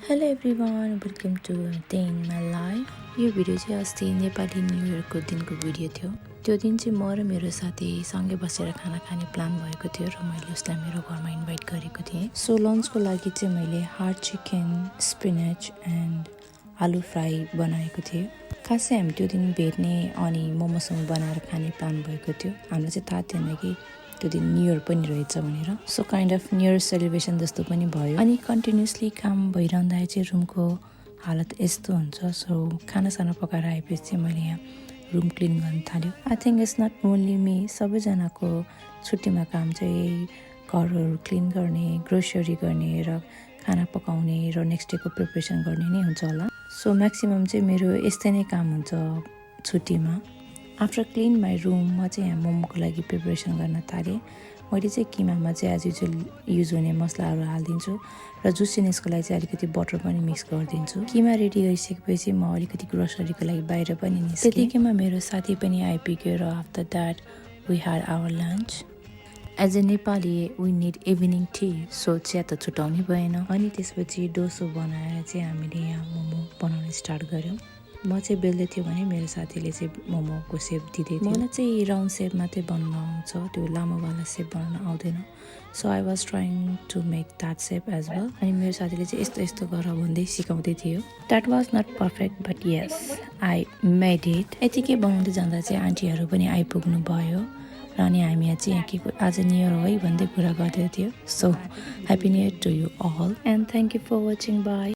Hello everyone welcome to day in my life. यो भिडियो चाहिँ अस्ति नेपाली न्यु इयरको दिनको भिडियो थियो। त्यो दिन चाहिँ म र मेरो साथी सँगै बसेर खाना खाने प्लान भएको थियो र मैले उसलाई मेरो घरमा इन्भाइट गरेको थिएँ। सो लन्चको लागि चाहिँ मैले हार्ड चिकन, स्पिनच एन्ड आलु फ्राई बनाएको थिएँ। खासै हामी त्यो दिन भेट्ने अनि मोमोसँग बनाएर खाने प्लान भएको थियो। हामीलाई चाहिँ थाहा थिएन कि त्यो दिन न्यु इयर पनि रहेछ भनेर। So kind of new year celebration जस्तो पनि भयो। अनि कन्टिन्युसली काम भइरहँदा चाहिँ रुमको हालत यस्तो हुन्छ। सो खानासाना पकाएर आएपछि चाहिँ मैले यहाँ रुम क्लिन गर्न थाल्यो। I think it's not only me, सबैजनाको छुट्टीमा काम चाहिँ घरहरू क्लिन गर्ने, ग्रोसरी गर्ने र खाना पकाउने र नेक्स्ट डेको प्रिपरेसन गर्ने नै हुन्छ होला। सो म्याक्सिमम् चाहिँ मेरो यस्तै नै काम हुन्छ छुट्टीमा। आफ्टर क्लिन माई रुम म चाहिँ यहाँ मोमोको लागि प्रिपरेसन गर्न थालेँ। मैले चाहिँ किमामा चाहिँ एज युजुअल युज हुने मसलाहरू हालिदिन्छु र जुसिनेसको लागि चाहिँ अलिकति बटर पनि मिक्स गरिदिन्छु। किमा रेडी गरिसकेपछि म अलिकति ग्रोसरीको लागि बाहिर पनि निस्केँ। त्यतिकैमा मेरो साथी पनि आइपुग्यो र after that we had our lunch. As a Nepali we need evening tea, so चिया त छुटाउनै भएन। अनि त्यसपछि डोसो बनाएर चाहिँ हामीले यहाँ मोमो बनाउन स्टार्ट गऱ्यौँ। म चाहिँ बेल्दै थियो भने मेरो साथीले चाहिँ मोमोको सेप दिँदै थियो। मलाई चाहिँ राउन्ड सेप मात्रै बनाउन आउँछ, त्यो लामोवाला सेप बनाउन आउँदैन। So I was trying to make that shape as well. अनि मेरो साथीले चाहिँ यस्तो यस्तो गर भन्दै सिकाउँदै थियो। That was not perfect but yes I made it. यतिकै बनाउँदै जाँदा चाहिँ आन्टीहरू पनि आइपुग्नु भयो र अनि हामी यहाँ चाहिँ यहाँ के आज न्यु इयर हो है भन्दै कुरा गर्दै थियो। So happy new year to you all and thank you for watching. By.